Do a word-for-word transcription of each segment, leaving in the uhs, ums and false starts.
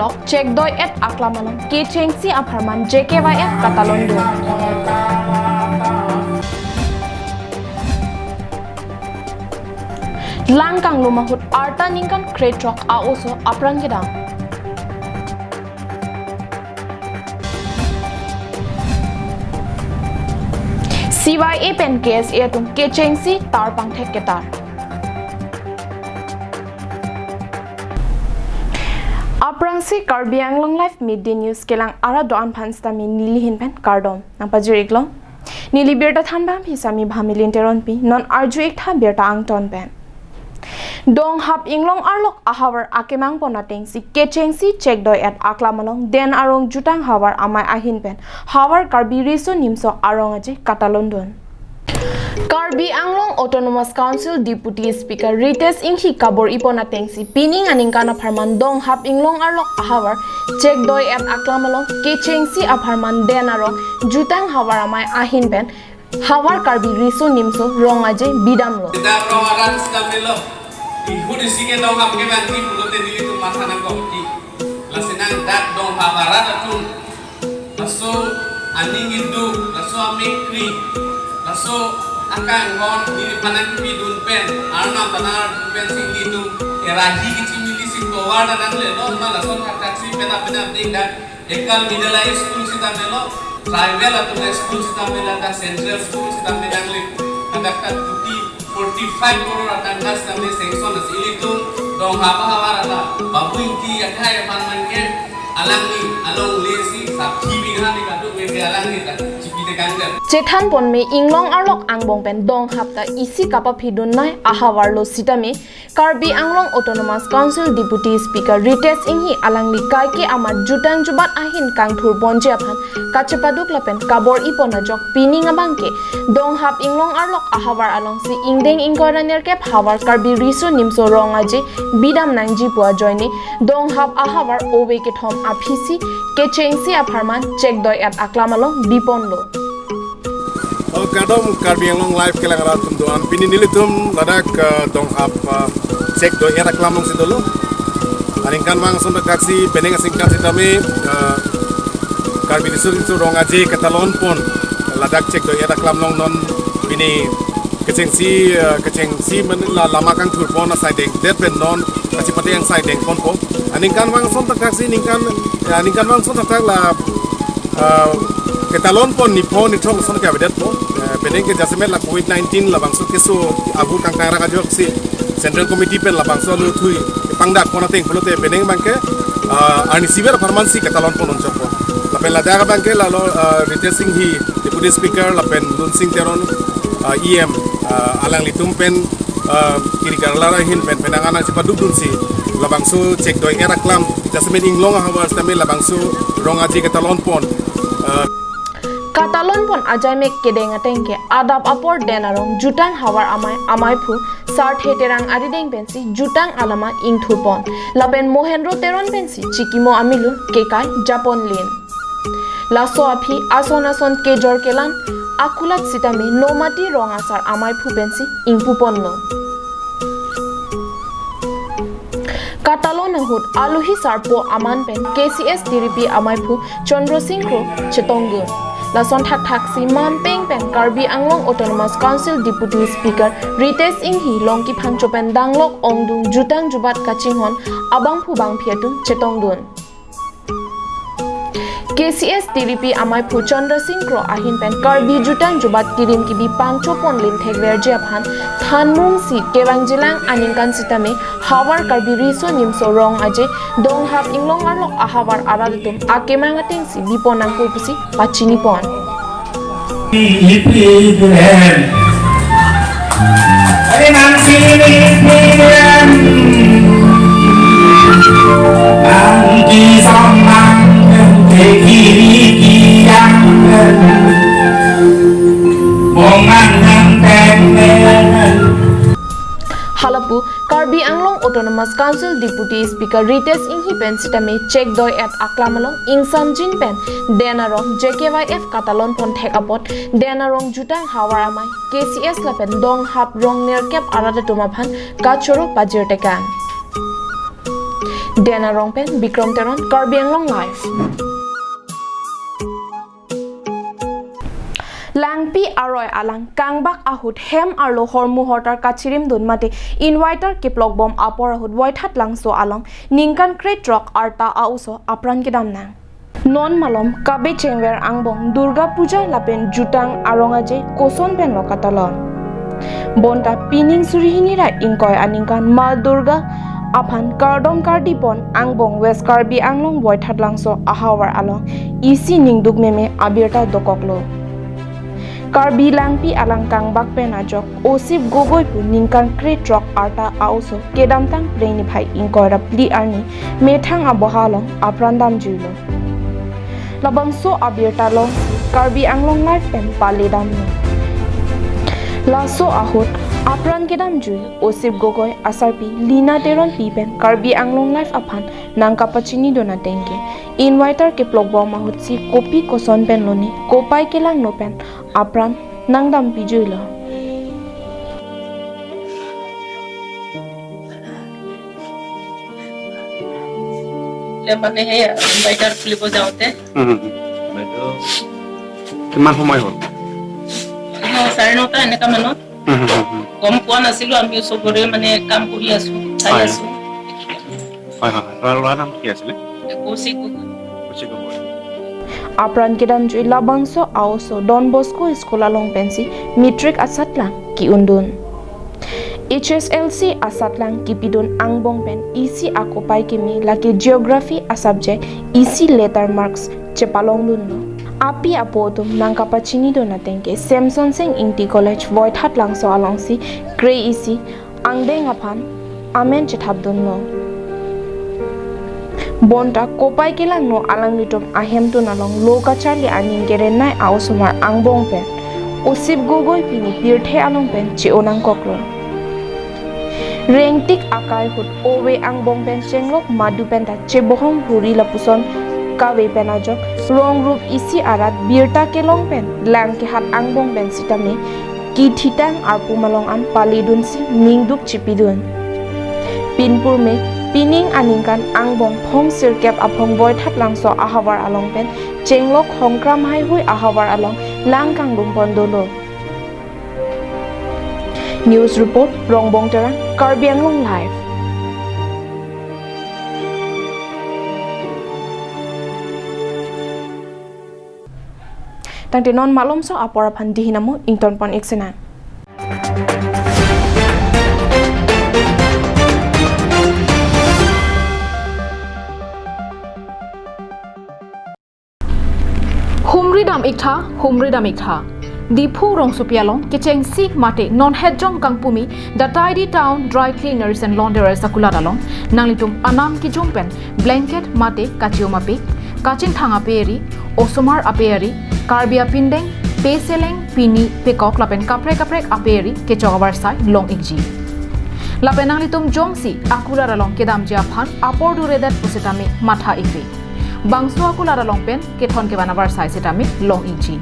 Lok Chekdoi-et aklam along kechengsi apharman J K Y F katalon dun. Lang kanglum ahut arta ningkan krethrok a-oso aphrang kedam. C Y A pen K S A atum kechengsi tar pangthek ketar. Aphrangsi Karbi Anglong Live Midday News kelang arat do-an aphan sitame neli ahin pen kardom. Nangpajir-iklo. Neli birta thanbang phi sami Bhamilin Teronpi, non arju-ik tha birta angton pen. Donghap inglong arlok ahavar akemang pon atengsi kechengsi Chekdoi-et aklam along Den Arong Jutang Havar Amei ahin pen Havar Karbi Riso Nimso Arong Aje katalon dun. Karbi Anglong Autonomous Council Deputy Speaker Ritesh Enghi kabor-i pon atengsi pining aningkan apharman Donghap inglong arlok ahavar Chekdoi-et aklam along kechengsi apharman Den Arong Jutang Havar Amei ahin pen Havar Karbi Riso Nimso Rong Aje bidamlo. Dak rong arat sitame lo. Ihut isi ke donghap kevangji pulote nelitum matha nangkokji. Lasi nang dak donghap arat atum, laso aning iduk, laso amekri, laso akanghon neliphan nangkipidun pen, Arnam ta nangardun pensi nelitum erahi kechimili si tovar ta nanglelo, ma lason thakthak si peta peta ding dak ekal middle high school sitame lo, tribal atum school sitame lo, dak central school sitame nangli, dak dak kuti forty five crore atangka sitame sanction asi. Ilitum donghap ahavar ata Babu Ingti akhai aphan man ke alangli along lesi sakhi bingha ni kaduk meke alangli ta chipi tekang dem. Chethan pon me inglong arlok angbong pen donghap ta isi kapaphidun nai ahavar lo sitame Karbi Anglong Autonomous Council Deputy Speaker Ritesh Enghi alangli kaike amat jutang jubat ahin kangthur ponji aphan kachepaduk lapen kabor-i pon ajok pining abang ke donghap inglong arlok ahavar alongsi ingdeng ingkoi ra nerkep Havar Karbi Riso Nimso Rong Aje bidam nangji pu ajoine donghap ahavar ove kethom aphisi kechengsi apharman Chekdoi-et aklam along biponlo. Oh, kardom Karbi Anglong Live kelang arat atum do-an, pini nelitum ladak, eh, donghap, eh, Chekdoi-et aklam alongsi dolo. Aningkanvang ason thakthaksi penang asingkan sitame, eh, Karbi Riso Nimso Rong Aje katalon pon ladak Chekdoi-et aklam along non pini kechengsi, eh, kechengsi men la lama kangthur pon asai dengdet pen non kachipate angsai deng ponpo. Aningkanvang ason thakthaksi ningkan, eh, aningkanvang ason thakthak la, eh, katalon pon nipho nithrok ason ke avedetpo. Eh, penang ke jasemet la covid nineteen labangso keso abu kangtang rak ajoksi Central Committee pen labangso aluthui pangdak pon ateng pulote penang abang ke, eh, arnisi ver apharmansi katalon pon unchokpo. Lapen ladak abang ke lalo, eh, Ritesh Enghi Deputy Speaker lapen Lunsing Teron, eh, E M, eh, alanglitum pen, eh, kiri karlar ahin pen penang anang chepadukdunsi labangso Chekdoi-et aklam jasemet inglong ahavar sitame labangso Rong Aje katalon pon, eh, katalon pon ajai mek kedeng ateng ke adap apor Den Arong Jutang Havar Amei, Ameiphu Sarthe Terang arideng pensi jutang alama ingthur pon. Lapen Mohendro Teron pensi chikimo amilun kekai japon lin. Laso aphi ason ason kejor kelan akulat sitame Nomati rong asar Ameiphu pensi ingpu ponlo. Katalon ahut aluhi sarpo aman pen K C S tiripi Ameiphu Chandra Sing Kro chetongdun. Lason thakthaksi Mampeng pen Karbi Anglong Autonomous Council Deputy Speaker Ritesh Enghi Longki Phangcho pen danglok ongdung jutang jubat kachinghon abangphu bangphi atum chetongdun. K C S tiripi Ameiphu Chandra Sing Kro ahin pen Karbi jutang jubat kirim kibi pangcho pon limthek verji aphan thanmungsi kevangjilang aningkan sitame Havar Karbi Riso Nimso Rong Aje donghap inglong arlok ahavar arat atum akemang atengsi bipon nangkok pusi pachini pon. Ipi ipi hem. Ari nang sini ipi hem. Nang kisomang ke kiri kiang. Bongan nang tenden. Halapu Karbi Anglong Autonomous Council Deputy Speaker Ritesh Enghi pen sitame Chekdoi-et aklam along ingsamjin pen Den Arong J K Y F katalon pon thek apot Den Arong Jutang Havar Amei, K C S lapen donghap rong nerkep arat atum aphan kachoro pajir tekang. Dena Rongpi pen Bikram Teron, Karbi Anglong Live. Langpi aroi alang kangbak ahut hem arlo hormu hortar kachirimdun mate inverter keplokbom apor ahut Voithat Langso along ningkan krethrok arta a-oso apran kedam nang. Non malom Kabe Chengver angbong Durga Puja lapen jutang arong aje koson penlo katalon. Bonta pining suri hini ra ingkoi aningkan Ma Durga aphan kardom kardipon angbong West Karbi Anglong Voithat Langso ahavar along isi ningduk meme abirta dokoklo. Karbi Langpi alang kangbak pen ajok Osip Gogoi pu ningkan krethrok arta a-oso kedamtang Phre niphai ingkoi ra phli arni methang aboha along apran damjuilo. Labangso abirta long Karbi Anglong Live pen paledamlo. Laso ahut apran kedamjui Osip Gogoi asarpi Lina Teronpi pen Karbi Anglong Live aphan nangkapachinidun ateng ke inverter keplokbom ahutsi kopi koson penlo ne kopai kelangno pen apran nangdampijuilo. এতিয়া মানে সেই ইনভাৰ্টাৰ খুলিব যাওঁতে হুম, হুম, হুম। বাইদেউ, কিমান সময় হ'ল? ন, চাৰে নটা এনেকা মানত। হুম, হুম, হুম, হুম। গম পোৱা নাছিলো, আমি চবৰে মানে কাম কৰি আছো, চাই হয়। আছো। হয়, হয়, হয়। ল'ৰা, ল'ৰাৰ নাম কি আছিলে? কৌশিক গগৈ। কৌশিক Gogoi. Apran kedamjui labangso a-oso Don Bosco School along pensi matric asatlang ke-undun. H S L C asatlang kepidun angbong pen isi akopai keme lake geography a-subject isi letter marks chepalongdunlo. Api apo atum nangkapachinidun ateng ke Semson Sing Ingti College Voithat Langso alongsi kre-isi angdeng aphan amen chethapdunlo. Bonta kopai kelangno alanglitum ahemtun along lo kacharli aning kerenai a-osomar angbong pen Osip Gogoi pini pirthe along pen che-o nangkoklo. Rengtik akai ahut ove angbong pen chenglok madu penta chebohong huri lapuson kave pen ajok rong rup isi arat birta kelong pen lang kehat angbong pen sitame kithitang arpum along an paledunsi ningduk chipidun. Pinpur me pining aningkan angbong phong sirkep aphong Voithat Langso ahavar along pen chenglok Hongkram Haihui ahavar along lang kangrumpon dolo. News report, Rongbong Terang, Karbi Anglong Live. Tangte non malomso apor aphan dihinamo ingtonpon ik sena. Humri dam iktha, humri dam iktha. Diphu rongsopi along kechengsi mate non hetjong kangpumi The Tidy Town Dry Cleaners and Launderers akulat along nanglitum anam kijung pen blanket mate kachium ape, kachingthang ape eri, osomar ape eri, Karbi apindeng, peseleng, pini, pekok lapen kaprek kaprek ape eri kechok avarsai long ikji. Lapen nanglitum jongsi akulat along kedamji aphan apor duredet pusitame matha ikri. Bangso akulat along pen kethon kevan avarsai sitame long ikji.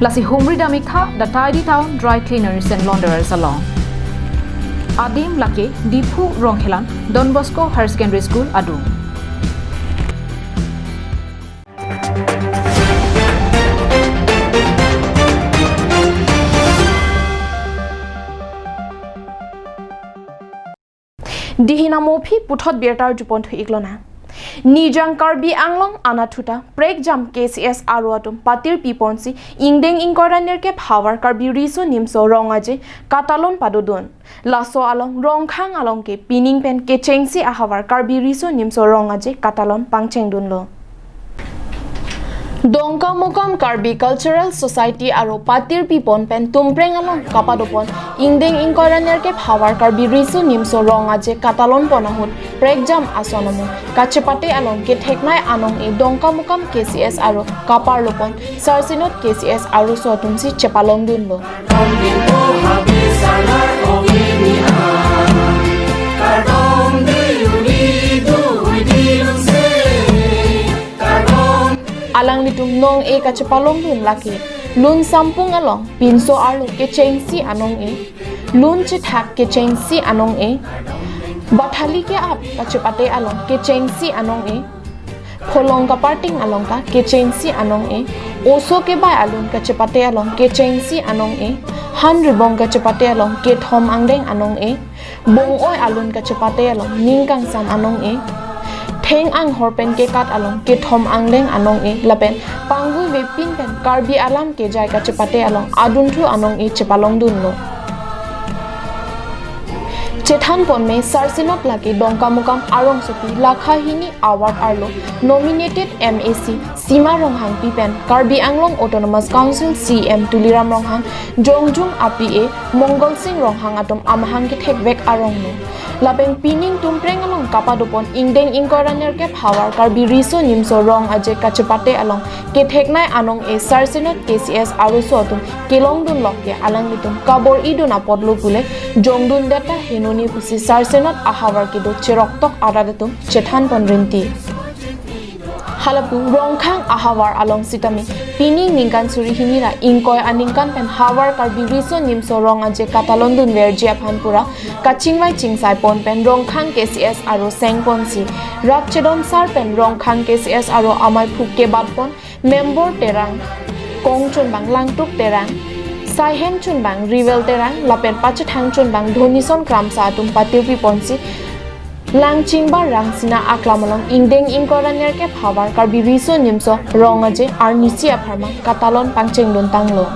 Lasi humri dam iktha The Tidy Town Dry Cleaners and Launderers along. Adim lake Diphu Rongkhelan Don Bosco Higher Secondary School adung. Dihinamo aphi puthot birta arjupon thu iklona. Nijang Karbi Anglong anatthu ta prekjam K C S aro atum patir piponsi ingdeng ingkoi ra nerkep havar Karbi Riso Nimso Rong Aje katalon padodun. Laso along Rongkhang along ke pining pen kechengsi ahavar Karbi Riso Nimso Rong Aje katalon pangchengdunlo. Dongkamukam Karbi Cultural Society aro patir pipon pen Tumpreng along kapadopon ingdeng ingkoi ra nerkep havar Karbi Riso Nimso Rong Aje katalon pon ahut prekjam ason amung kachepate along ketheknei anong-e Dongkamukam K C S aro kaparlopon Sarsinot K C S aroso atumsi chepalongdunlo. Alanglitum nong-e kachepalongdun lake lun sampung along pinso arlo kechengsi anong-e, lun chethak kechengsi anong-e, Bathali ke-ap kachepate along kechengsi anong-e. Pholong kaparting along ta kechengsi anong-e. Oso kebai alun kachepate along kechengsi anong-e. Han ribong kachepate along kethom angdeng anong-e. Bong-oi alun kachepate along ning kangsam anong-e. Theng anghor pen kekat along kethom angdeng anong-e. Lapen pangvui vepin pen Karbi alam kejai kachepate along adunthu anong-e chepalongdunlo. Chethan ponme, Sarsenot lake Dongkamukam arongsopi lakha hini award arlo nominated M A C Sima Ronghangpi pen Karbi Anglong Autonomous Council C E M Tuliram Ronghang, jongjung a P A Mongal Sing Ronghang atum amahang kethekvek aronglo. Lapen pining Tumpreng along kapadopon ingdeng ingkoi ra nerkep havar Karbi Riso Nimso Rong Aje kachepate along ketheknei anong-e Sarsenot K C S aroso atum kelongdunlok ke alanglitum kabor-idun apotlo pule jongdundet ta henoni pusi Sarsenot ahavar kedo cheroktok arat atum chethan pon rinti. Halapu Rongkhang ahavar along sitame pining ningkan suri hini ra ingkoi aningkan pen havar Karbi Riso Nimso Rong Aje katalondunverji aphan pura kachingvai chingsai pon pen Rongkhang K C S aro seng ponsi rat chedon sar pen Rongkhang K C S aro amaiphu kebat pon member Terang, kong chunbang Langtuk Terang, saihen chunbang Rivel Terang, lapen pachethang chunbang Dhonison Kramsa atum patirpi ponsi Langchingbar Rangsina aklam along ingdeng ingkoi ra nerkep havar Karbi Riso Nimso Rong Aje arnisi apharman katalon pangchengdun tanglo.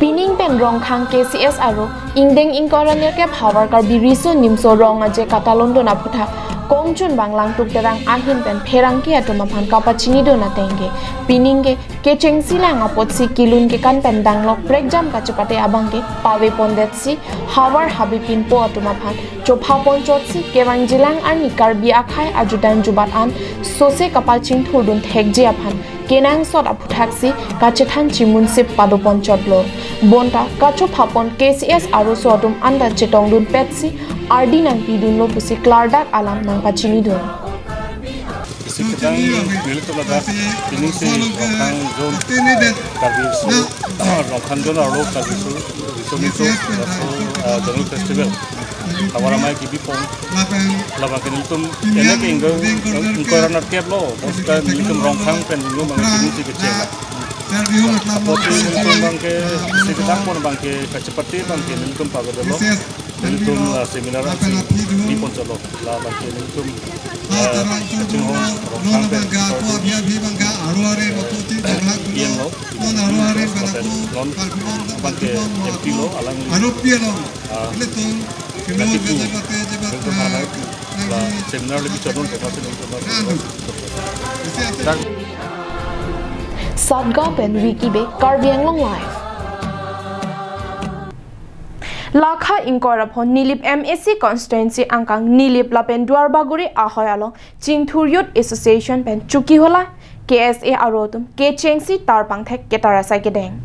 Pining pen Rongkhang K C S aro ingdeng ingkoi ra nerkep havar Karbi Riso Nimso Rong Aje katalondun aphuthak kong chunbang Langtuk Terang ahin pen pherangke atum aphan kapachinidun ateng ke pining ke kechengsi lang apotsi kelun kekan pen danglok prekjam kachepate abang ke pave pondetsi havar habe pinpo atum aphan chopha ponchotsi kevang jilang arni Karbi akhei ajudan jubat an sose kapachingthurdun thekji aphan kenangsot aphuthaksi kachethan chimunsip padoponchotlo. Bonta kachopha pon K C S aroso atum anta chetongdunpetsi ardi nangpidunlo pusi klardak alam nangpachinidun. Isi kedang nelitum ladak piningsi Rongkhang zone Karbi Riso, Rongkhang zone arlo Karbi Riso, Riso Nimso, laso, ah, Zonal Festival havar amei kebi pon. Labang ke nelitum ene ke ingdeng ingkoi ra nerkep lo, bos ke nelitum Rongkhang pen nelitum bang piningsi kecheng la. Apot nelitum bang ke isi kedang pon bang ke kachepate bang ke nelitum pagodelo. Nelitum, ah, seminar si kebi ponchotlo. Labang ke nelitum, ah, kachinghon Rongkhang pen iyen lo. Non bang ke M P lo, alang, ah, katipu. Nelitum halai la seminar le bichar non, seminar. Satgaon pen Vicky Bey, Karbi Anglong Live. Lakha ingkoi ra pho Nilip M A C constituency angkang Nilip lapen Duarbagori ahoi along Chingthur Youth Association pen Chokihola K S A aro atum kechengsi tarpangthek ketar asai kedeng.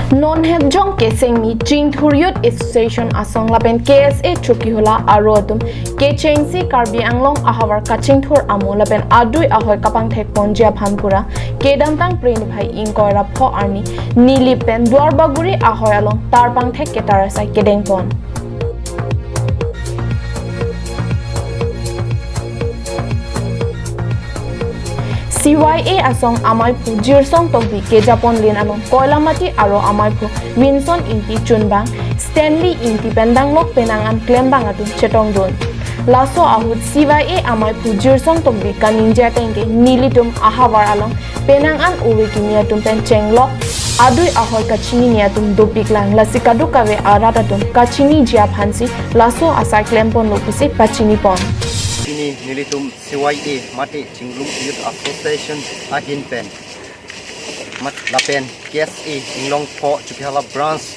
Non hetjong kesengmi Chingthur Youth Association asong lapen K S A Chokihola aro atum kechengsi Karbi Anglong ahavar kachingthur amo lapen adui ahoi kapangthek ponji aphan pura kedamtang Phre niphai ingkoi ra pho arni Nilip pen Duarbagori ahoi along tarpangthek ketar asai kedeng pon. C Y A asong amaiphu Jirsong Tokbi kejapon lin along Koilamati aro amaiphu Winson Ingti chunbang Stanley Ingti pen danglok penang an klembang atum chetongdun. Laso ahut C Y A amaiphu Jirsong Tokbi kaningje ateng ke nelitum ahavar along penang an ove kimi atum pen chenglok adui ahoi kachinine atum dopiklang, lasi kadokave arat atum kachiniji aphansi laso asai klemponlo pusi pachinipon. Pini nelitum C Y A mate Chinglung Youth Association ahin pen mat lapen K S A Inglong pho Chokihola branch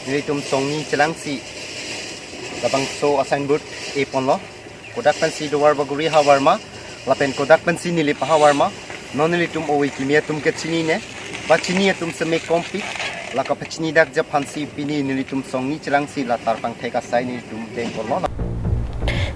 nelitum songni chelangsi labangso a signboard e ponlo. Kodak pensi Duarbagori havar ma lapen kodak pensi Nilip havar ma, non nelitum ove kimi atum kechinine, pachini atum seme kompik, la kapachini dakji aphansi pini nelitum songni chelangsi la tarpangthek asai nelitum dengponlo.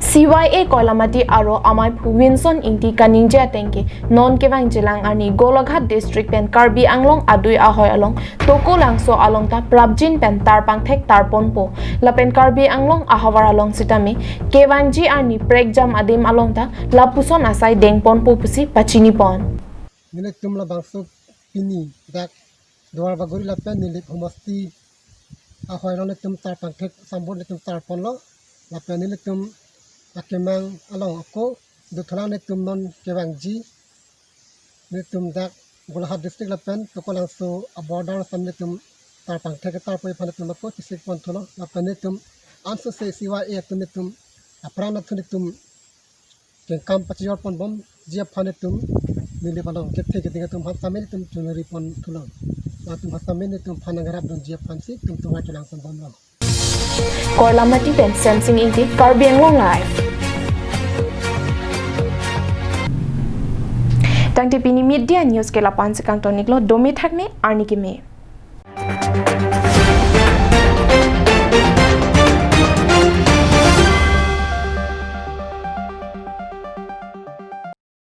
C Y A Koilamati aro amaiphu Winson Ingti kaningje ateng ke non kevangjilang arni Golaghat district pen Karbi Anglong adui ahoi along Tokolangso along ta prapjin pen tarpangthek tarponpo. Lapen Karbi Anglong ahavar along sitame kevangji arni prekjam adim along ta lapuson asai dengponpo pusi pachinipon. Nelitum labangso pini dak Duarbagori lapen Nilip homosti ahoi along nelitum tarpangthek sambut nelitum tarponlo. Lapen nelitum akemang along ako dothulang nelitum non kevangji nelitum dak Golaghat district lapen Tokolangso aborder sam nelitum tarpangthek tarpo aphan nelitum ako chisik ponthulo. Lapen nelitum ansose C Y A atum nelitum apran atum nelitum kengkam pachijorponbomji aphan nelitum Nilip along kethe keding atum aphan sitame nelitum chunari ponthulo. Latum aphan sitame nelitum aphan nangharap dunji aphansi nelitum tunga chelangponbomlo. Koilamati pen Semsing Ingti, Karbi Anglong Live. Tangte pini Media News ke lapu-an si kangton-iklo, dome thakme, arni keme.